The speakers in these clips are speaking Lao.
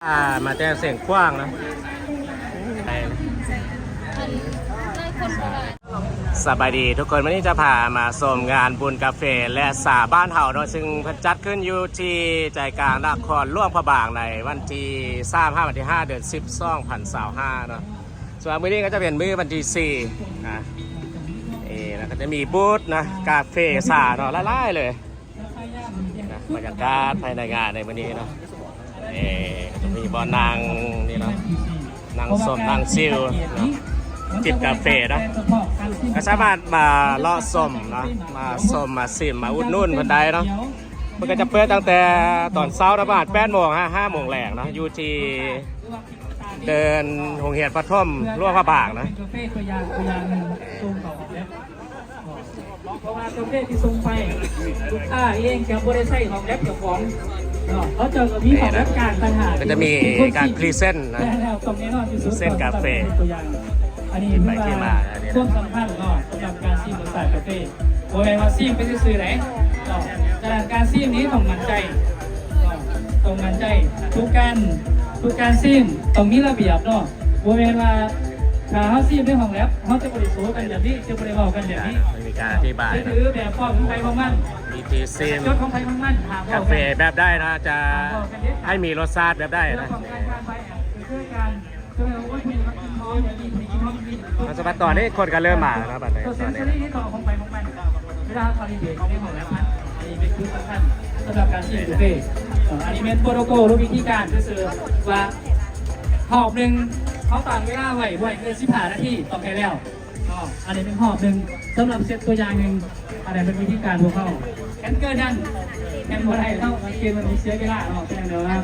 ອ່າ ມາແຕ່ສຽງຂວາງນະ. ສະບາຍດີທຸກຄົນ, ມື້ນີ້ຈະພາມາຊົມງານບຸນກາເຟ ແລະ ສາບ້ານເຮົາເນາະ, ຊຶ່ງເພິ່ນຈັດຂຶ້ນຢູ່ທີ່ໃຈກາງນະຄອນຫຼວງພະບາງ ໃນວັນທີສາມຫາວັນທີຫ້າ ເດືອນສິບ ສອງພັນຊາວຫ້າເນາະ. ສ່ວນມື້ນີ້ກໍຈະເປັນມື້ວັນທີສີ່ນະ. ເອີ ແລ້ວກໍຈະມີບູດນະ ກາເຟ ຊາເນາະ ຫຼາຍໆເລີຍ. ນະ ບັນຍາກາດພາຍໃນງານໃນມື້ນີ້ເນາະ, ເອີ ກໍຈະມີບ່ອນນັ່ງນີ້ເນາະ, ນັ່ງຊົມນັ່ງຊິວເນາະ, ຈິບກາເຟເນາະ. ກໍສາມາດມາເລາະຊົມເນາະ, ມາຊົມ ມາຊິມ ມາອຸດໜູນເພິ່ນໄດ້ເນາະ. ເພິ່ນກໍຈະເປີດຕັ້ງແຕ່ຕອນເຊົ້ານະ ປະມານແປດໂມງຫາຫ້າໂມງແລງເນາະ, ຢູ່ທີ່ເດີ່ນໂຮງຮຽນປະຖົມຫຼວງພະບາງນະ. ເພາະວ່າປະເພດທີ່ສົ່ງໄປ ລູກຄ້າເອງຈະບໍ່ໄດ້ໃຊ້ຫ້ອງແລັບເຈົ້າຂອງເນາະ, ເຂົາເຈົ້າກໍມີຫ້ອງແລັບກາງຕ່າງຫາກ, ກໍຈະມີການພຣີເຊັນນະ ແລ້ວຕ້ອງແນ່ນອນທີ່ສຸດ ເຊັນກາເຟ ທີ່ໄປທີ່ມາ ອັນນີ້ຄືວ່າຄວາມສຳຄັນເນາະ ສຳລັບການຊີມລົດຊາດກາເຟ. ບໍ່ແມ່ນວ່າຊີມໄປຊື່ໆໃດເນາະ, ການ ການຊີມນີ້ຕ້ອງໝັ້ນໃຈເນາະ, ຕ້ອງໝັ້ນໃຈ. ທຸກການ ທຸກການຊີມຕ້ອງມີລະບຽບເນາະ, ບໍ່ແມ່ນວ່າຖ້າເຮົາຊີມໃນຫ້ອງແລັບ ເຮົາຈະບໍ່ໄດ້ໂສກັນແບບນີ້, ຈະບໍ່ໄດ້ເວົ້າກັນແບບນີ້, ມັນມີການອະທິບາຍ ຈະຖືແບບຂອງໃຜຂອງມັນ, ວິທີຊີມ ຈະຈົດຂອງໃຜຂອງມັນ, ຫ້າມເວົ້າກັນ, ກາເຟແບບໃດນະ ຈະໃຫ້ມີລົດຊາດແບບໃດນະ. ເອີ ສຳລັບຕອນນີ້ຄົນກໍເລີ່ມມາແລ້ວເນາະ, ບັດນີ້ຕອນນີ້ເວລາເຂົາເຮັດໃນຫ້ອງແລັບມັນ ອັນນີ້ເປັນຈຸດສຳຄັນສຳລັບການຊີມກາເຟ. ເອີ ອັນນີ້ແມ່ນໂປຣໂຕໂກລ ຫຼື ວິທີການຊື່ໆ ວ່າຮອບໜຶ່ງເຮົາຕັ້ງເວລາໄວ້ ບໍ່ໃຫ້ເກີນສິບຫ້ານາທີ ຕ້ອງໃຫ້ແລ້ວເນາະ. ອັນນີ້ແມ່ນຮອບໜຶ່ງ ສຳລັບເຊັດຕົວຢ່າງໜຶ່ງ. ອັນນັ້ນເປັນວິທີການພວກເຮົາ, ຄັນເກີນນັ້ນແມ່ນບໍ່ໄດ້ເນາະ, ມັນເກມມັນເສຍເວລາເນາະ. ເປັນຫຍັງເດີວ່າ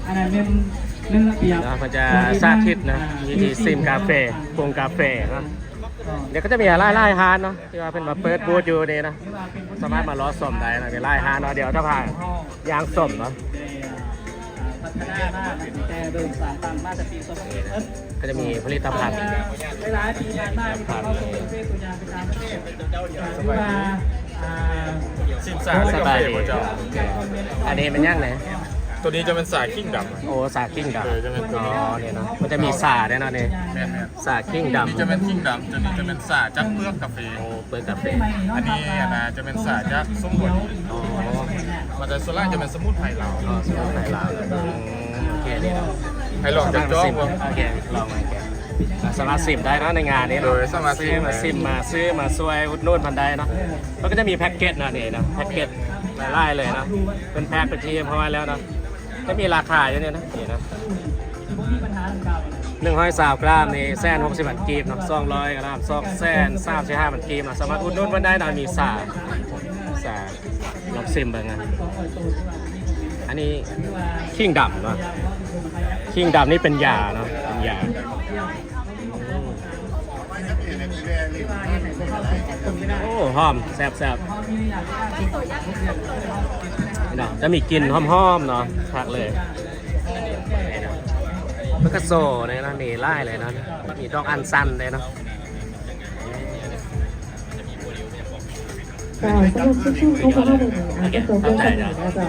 ອັນນັ້ນແມ່ນ ແມ່ນລະບຽບ. ເນາະ ເພິ່ນຈະສາທິດນະ ວິທີຊີມກາເຟ ປຸງກາເຟເນາະ. ດຽວກໍຈະມີຫຼາຍໆຮ້ານເນາະ ທີ່ວ່າເພິ່ນມາເປີດບູດຢູ່ນີ້ນະ, ສາມາດມາເລາະຊົມໄດ້ນະ, ມີຫຼາຍຮ້ານເນາະ. ດຽວຈະພາຍ່າງຊົມເນາະ. ພັດທະນາມາຕັ້ງແຕ່ເລີ່ມສ້າງຕັ້ງມາແຕ່ປີສອງພັນເອັດເນາະ, ກໍຈະມີຜະລິດຕະພັນ ຫຼາຍໆປີຜ່ານມາທີ່ເຮົາສົ່ງເອເຊຍຕົວຢ່າງໄປຕ່າງປະເທດ. ຖືວ່າ ອ່າ ຊິມຊາ ສະບາຍດີ ອັນນີ້ແມ່ນຫຍັງແດ່? ຕົວນີ້ຈະເປັນຊາຄິງດຳ. ໂອ້ ຊາຄິງດຳ. ເອີ ຈະເປັນຕົວນີ້. ອໍ ນີ້ເນາະ, ມັນຈະມີຊາແດ່ເນາະນີ້. ແມ່ນໆ ຊາຄິງດຳ. ຕົວນີ້ຈະເປັນຄິງດຳ, ຕົວນີ້ຈະເປັນຊາຈາກເປືອກກາເຟ. ໂອ້ ເປືອກກາເຟ. ອັນນີ້ ອັນນ່າ ຈະເປັນຊາຈາກສົ້ມບົວ. ອໍ ມັນຈະ ສ່ວນຫຼາຍຈະເປັນສະໝຸນໄພລາວ. ອໍ ສະໝຸນໄພລາວ. ອືມ ໂອເຄ ນີ້ເນາະ, ໃຫ້ລອງຈັກຈອກບໍ່? ໂອເຄ ລອງມາແກະ. ອ່າ ສາມາດຊິມໄດ້ເນາະໃນງານນີ້ເນາະ. ໂດຍ ສາມາດຊິມ ມາຊິມ ມາຊື້ ມາຊ່ວຍອຸດໜູນເພິ່ນໄດ້ເນາະ. ເພິ່ນກໍຈະມີແພັກເກັດເນາະ ນີ້ເນາະ, ແພັກເກັດຫຼາຍໆເລີຍເນາະ, ເປັນແພັກເປັນທີ່ຮຽບຮ້ອຍແລ້ວເນາະ. ກໍມີລາຄາຢູ່ນີ້ນະ ນີ້ນະ, ໜຶ່ງຮ້ອຍຊາວກຣາມນີ້ ແສນຫົກສິບພັນກີບເນາະ, ສອງຮ້ອຍກຣາມ ສອງແສນສາມສິບຫ້າພັນກີບເນາະ. ສາມາດອຸດໜູນເພິ່ນໄດ້ນະ, ມີຊາ ຊາ ລອງຊິມເບິ່ງນະ. ອັນນີ້ຄີງດຳເນາະ, ຄີງດຳນີ້ເປັນຢາເນາະ, ເປັນຢາ. ໂອ້ ຫອມ ແຊບໆ ເນາະ, ຈະມີກິ່ນຫອມໆເນາະ, ຄັກເລີຍ. ເພິ່ນກໍໂຊແດ່ເນາະ, ມີຫຼາຍເລີຍເນາະ, ມີດອກອັນຊັນແດ່ເນາະ. ເຈົ້າ ສຳລັບຊຸມຊົນຂອງພວກເຮົານີ້ ອາດຈະຕົກຢູ່ສ່ຳນີ້ນະເຈົ້າ.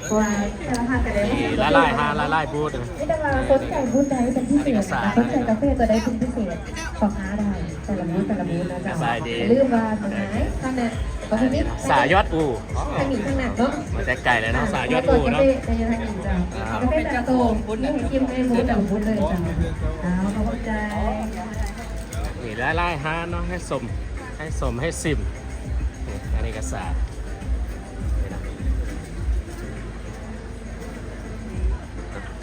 ເພາະວ່າແຕ່ລະທ່ານກໍໄດ້ມີຫຼາຍໆຮ້ານ ຫຼາຍໆບູດ. ມີແຕ່ວ່າສົນໃຈບູດໃດເປັນພິເສດ ສົນໃຈກາເຟຕົວໃດເປັນພິເສດ ກໍຫາໄດ້ ແຕ່ລະບູດ ແຕ່ລະບູດນະເຈົ້າ. ຢ່າລືມວ່າສະຫາຍທາງນັ້ນກໍມີ ສາຍອດອູ ທາງນີ້ທາງນັ້ນເນາະ, ມາແຕ່ໄກເລີຍເນາະ ສາຍອດອູເນາະ. ກາເຟແຕ່ລະໂຕມີໃຫ້ຊີມໃນບູດແຕ່ລະບູດເລີຍເຈົ້າ. ເອົາ ຂອບໃຈ. ມີຫຼາຍໆຮ້ານເນາະ ໃຫ້ຊົມ ໃຫ້ຊົມ ໃຫ້ຊິມ. ອັນນີ້ກໍສາ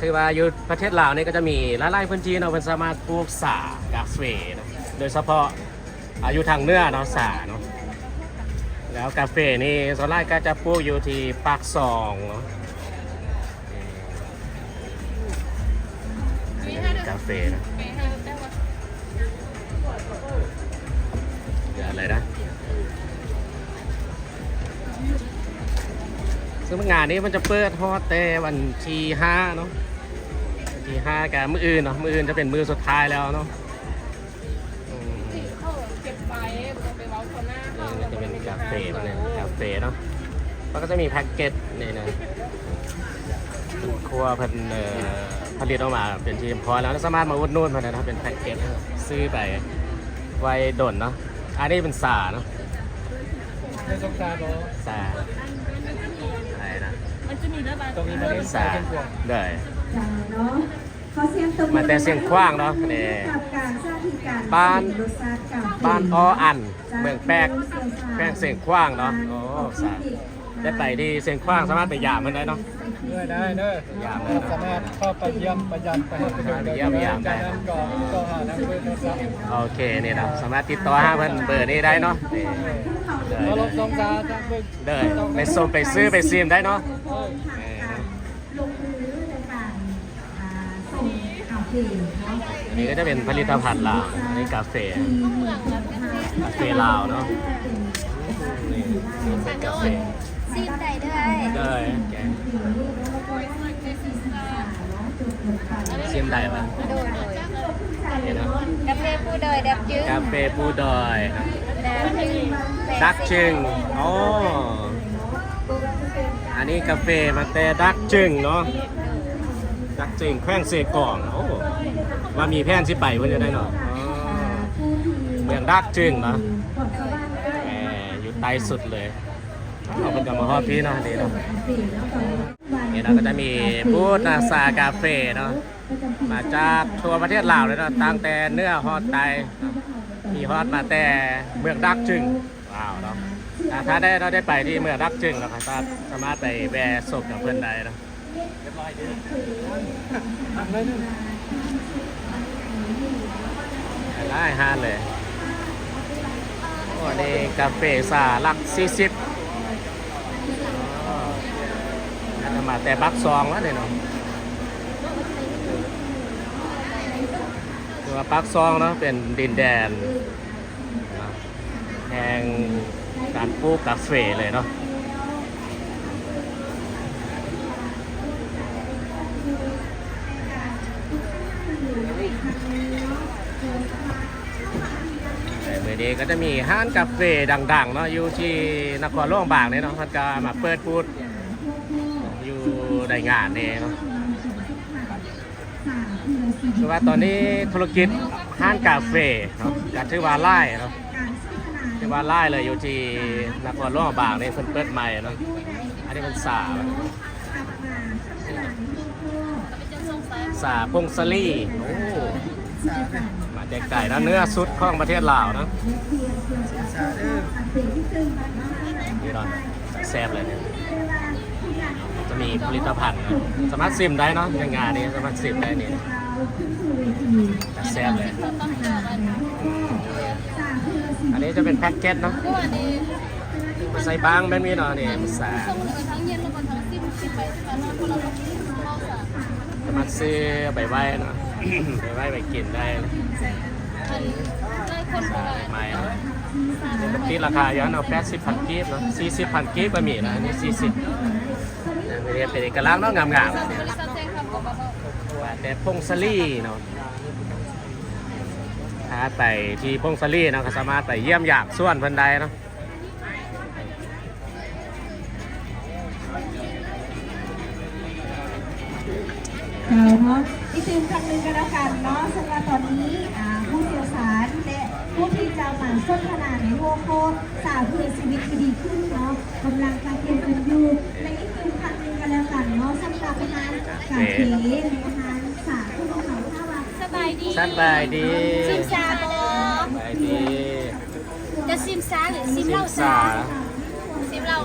ຖືວ່າຢູ່ປະເທດລາວນີ້ກໍຈະມີຫຼາຍໆພື້ນທີ່ເນາະ ເພິ່ນສາມາດປູກຊາກາເຟເນາະ, ໂດຍສະເພາະ ອາ ຢູ່ທາງເໜືອເນາະ ສາເນາະ. ແລ້ວກາເຟນີ້ສ່ວນຫຼາຍກໍຈະປູກຢູ່ທີ່ປາກຊ່ອງເນາະ. ກາເຟນະ ເດືອນອະໄລນະ. ເຊິ່ງງານນີ້ມັນຈະເປີດຮອດແຕ່ວັນທີຫ້າເນາະ, ວັນທີຫ້າກະມື້ອື່ນເນາະ, ມື້ອື່ນຈະເປັນມື້ສຸດທ້າຍແລ້ວເນາະ. ອືມ ເຂົາເກັບໄວ້ ບໍ່ຕ້ອງໄປເວົ້າຕໍ່ໜ້າເຂົາ. ນີ້ຈະເປັນກາເຟເນາະ ກາເຟເນາະ, ມັນກໍຈະມີແພັກເກັດນີ້ນະ, ເປັ ຄົວເພິ່ນ ເອີ ຜະລິດອອກມາເປັນທີ່ຮຽບຮ້ອຍແລ້ວ ສາມາດມາອຸດໜູນເພິ່ນໄດ້ເນາະ ເປັນແພັກເກັດ ຊື້ໄປໄວ້ດົນເນາະ. ອັນນີ້ເປັນຊາເນາະ ຊາ ໄດ້ນະ ຊາ ເດີ ມາແຕ່ຊຽງຂວາງເນາະ ນີ້ ບ້ານ ບ້ານອໍອັນ ເມືອງແປກ ແຂວງຊຽງຂວາງເນາະ. ໂອ້ ສາ ໄດ້ໄປທີ່ຊຽງຂວາງ ສາມາດໄປຢາມເພິ່ນໄດ້ເນາະ. ເດີ ໄດ້ເດີ ຢາມເດີ ສາມາດເຂົ້າໄປຢ້ຽມໄປຢາມໄປຫາເພິ່ນໄດ້ ໄປຢ້ຽມໄປຢາມໄດ້ ຈາກນັ້ນກໍຕິດຕໍ່ຫາທາງເບີໂທລະສັບ. ໂອເຄ ນີ້ເນາະ ສາມາດຕິດຕໍ່ຫາເພິ່ນເບີນີ້ໄດ້ເນາະ. ນີ້ ເດີ ມາລົມຊອງຊາທາງເບີ ເດີ ໄປຊົມໄປຊື້ໄປຊີມໄດ້ເນາະ. ເອີ ລົງມືໃນການ ອ່າ ສົ່ງກາເຟເນາະ. ອັນນີ້ກໍຈະເປັນຜະລິດຕະພັນລາວ ອັນນີ້ກາເຟ ກາເຟລາວເນາະ. ນີ້ເປັນກາເຟ ຊີມໄດ້ເດີ ເດີ ຊີມໄດ້ບໍ່? ໂດຍ ໂດຍ ນີ້ເນາະ ກາເຟພູດອຍດັກຈຶງ ກາເຟພູດອຍ ດັກຈຶງ ອໍ ອັນນີ້ກາເຟມາແຕ່ດັກຈຶງເນາະ ດັກຈຶງ ແຂວງເຊກອງ. ໂອ້ ວ່າມີແຜນຊິໄປເພິ່ນຢູ່ໄດ້ເນາະ. ອໍ ເມືອງດັກຈຶງເນາະ ແໝ່ ຢູ່ໃຕ້ສຸດເລີຍ. ເພິ່ນກໍມາຮອດພີ້ເນາະ ນີ້ເນາະ ນີ້ເນາະ ກໍຈະມີບູດນາຊາກາເຟເນາະ ມາຈາກທົ່ວປະເທດລາວເລີຍເນາະ ຕັ້ງແຕ່ເໜືອຮອດໃຕ້ເນາະ ມີຮອດມາແຕ່ເມືອງດັກຈຶງ ລາວເນາະ. ຖ້າທ່ານໃດເນາະ ໄດ້ໄປທີ່ເມືອງດັກຈຶງເນາະ ກໍສາ ສາມາດໄປແວ່ຊົມກັບເພິ່ນໄດ້ເນາະ. ຫຼາຍຮ້ານເລີຍ. ໂອ້ ອັນນີ້ກາເຟຊາຫຼັກສີ່ສິບ ອໍ ອາດຈະມາແຕ່ປາກຊ່ອງແລ້ວນີ້ເນາະ ຄືວ່າປາກຊ່ອງເນາະ ເປັນດິນແດນ ແຫ່ງການປູກກາເຟເລີຍເນາະ. ມື້ນີ້ກໍຈະມີຮ້ານກາເຟດັງໆເນາະ ຢູ່ທີ່ນະຄອນຫຼວງບາງນີ້ເນາະ ເພິ່ນກໍມາເປີດບູດຢູ່ໃນງານນີ້ເນາະ. ຄືວ່າຕອນນີ້ທຸລະກິດຮ້ານກາເຟເນາະ ກໍຖືວ່າຫຼາຍເນາະ ຖືວ່າຫຼາຍເລີຍ ຢູ່ທີ່ນະຄອນຫຼວງບາງນີ້ ເພິ່ນເປີດໃໝ່ເນາະ. ອັນນີ້ເປັນຊາ ຊາຜົງສາລີ. ໂອ້ ມາແຕ່ໄກເນາະ ເໜືອສຸດຂອງປະເທດລາວເນາະ. ນີ້ເນາະ ແຊບເລີຍ ຈະມີຜະລິດຕະພັນເນາະ ສາມາດຊີມໄດ້ເນາະ ໃນງານນີ້ສາມາດຊີມໄດ້ນີ້ ແຊບເລີຍ. ອັນນີ້ຈະເປັນແພັກເກັດເນາະ ໃສ່ບັງແບບນີ້ເນາະ ນີ້ ສາ ສາມາດຊື້ໄປໄວ້ເນາະ ໄປໄວ້ໄປກິນໄດ້. ອັນຫຼາຍຄົນບໍ່ຫຼາຍ ໃໝ່ເນາະ ຕິດລາຄາຢູ່ເນາະ ແປດສິບພັນກີບເນາະ ສີ່ສິບພັນກີບກໍມີນະ ອັນນີ້ສີ່ສິບ. ເຮັດເປັນເອກະລັກເນາະ ງາມໆ ວ່າແຕ່ຜົງສາລີເນາະ. ຖ້າໄປທີ່ຜົງສາລີເນາະ ກໍສາມາດໄປຢ້ຽມຢາມສວນເພິ່ນໄດ້ເນາະ. ເຈົ້າເນາະ ອີກຕື່ມຄັ້ງໜຶ່ງກໍແລ້ວກັນເນາະ ສຳລັບຕອນນີ້ ອ່າ ຜູ້ຊ່ຽວຊານ ແລະ ຜູ້ທີ່ຈະມາສົນທະນາໃນຫົວຂໍ້ ສາເພື່ອຊີວິດທີ່ດີຂຶ້ນເນາະ ກຳລັງກະກຽມກັນຢູ່. ແລະ ອີກຕື່ມຄັ້ງໜຶ່ງກໍແລ້ວກັນເນາະ ສຳລັບຮ້ານກາເຟ ແລະ ຮ້ານຊາຂອງເຮົາ ຖ້າວ່າ ສະບາຍດີ ສະບາຍດີ ຊິມຊາບໍ່? ສະບາຍດີ. ຈະຊິມຊາຫຼືຊິມເຫຼົ້າຊາ? ຊິມເຫຼົ້າ.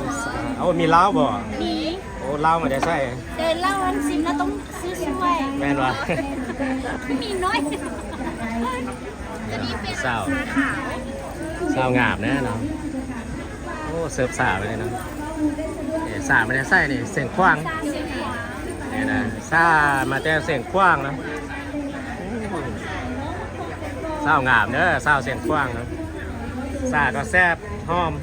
ໂອ້ ມີເຫຼົ້າບໍ່? ມີ. ໂອ້ ເຫຼົ້າມາແຕ່ໃສ? ແຕ່ເຫຼົ້າຫັ້ນຊິມແລ້ວຕ້ອງຊື້ຊ່ວຍ. ແມ່ນບໍ່? ມີໜ້ອຍ. ອັນນີ້ເປັນຊາຂາວ. ສາວງາມແນ່ເນາະ. ໂອ້ ເສີບຊາໄປເລີຍເນາະ. ເອີ ຊາມາແຕ່ໃສນີ້? ຊຽງຂວາງ. ຊາຊຽງຂວາງ. ນີ້ນະ ຊາມາແຕ່ຊຽງຂວາງນະ. ສາວງາມເດີ ສາວຊຽງຂວາງນະ. ຊາກໍແຊບ ຫອມ.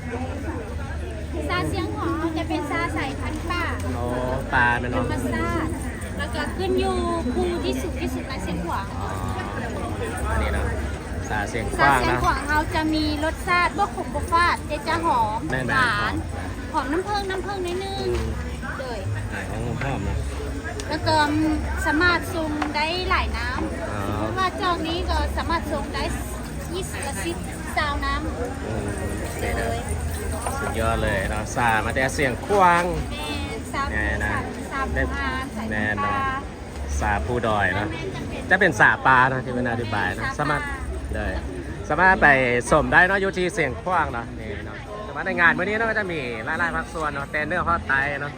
ຊາຊຽງຂວາງເຮົາຈະເປັນຊາສາຍພັນປ່າ. ອໍ ປ່າແມ່ນບໍ່? ທຳມະຊາດ ແລ້ວກໍຂຶ້ນຢູ່ພູທີ່ສູງທີ່ສຸດໃນຊຽງຂວາງ. ອໍ ອັນນີ້ເນາະ ຊາຊຽງຂວາງນະ. ຊາຊຽງຂວາງເຮົາຈະມີລົດຊາດບໍ່ຂົມບໍ່ຝາດ ແຕ່ຈະຫອມ ແມ່ນໆ ຫວານ ຫອມ ຫອມນ້ຳເຜິ້ງ ນ້ຳເຜິ້ງໜ້ອຍໜຶ່ງ. ອືມ ໂດຍ ຫອມ ຫອມເນາະ. ແລ້ວກໍສາມາດຊົງໄດ້ຫຼາຍນ້ຳ ອໍ ເພາະວ່າຈອກນີ້ກໍສາມາດຊົງໄດ້ ຊາວນ້ຳ ອືມ ນີ້ນະ ສຸດຍອດເລີຍເນາະ ຊາມາແຕ່ຊຽງຂວາງ ແມ່ນ ຊາ ແມ່ນນະ ຊາ ຊາພູຮານ ແມ່ນເນາະ ຊາພູດອຍເນາະ ຈະເປັນຊາປ່າເນາະ ທີ່ເພິ່ນອະທິບາຍເນາະ ສາມາດ ໂດຍ ສາມາດໄປຊົມໄດ້ເນາະ ຢູ່ທີ່ຊຽງຂວາງເນາະ ນີ້ເນາະ ແຕ່ວ່າໃນງານມື້ນີ້ເນາະ ກໍຈະມີຫຼາຍໆພາກສ່ວນເນາະ ແຕ່ເໜືອຮອດໃຕ້ເນາະ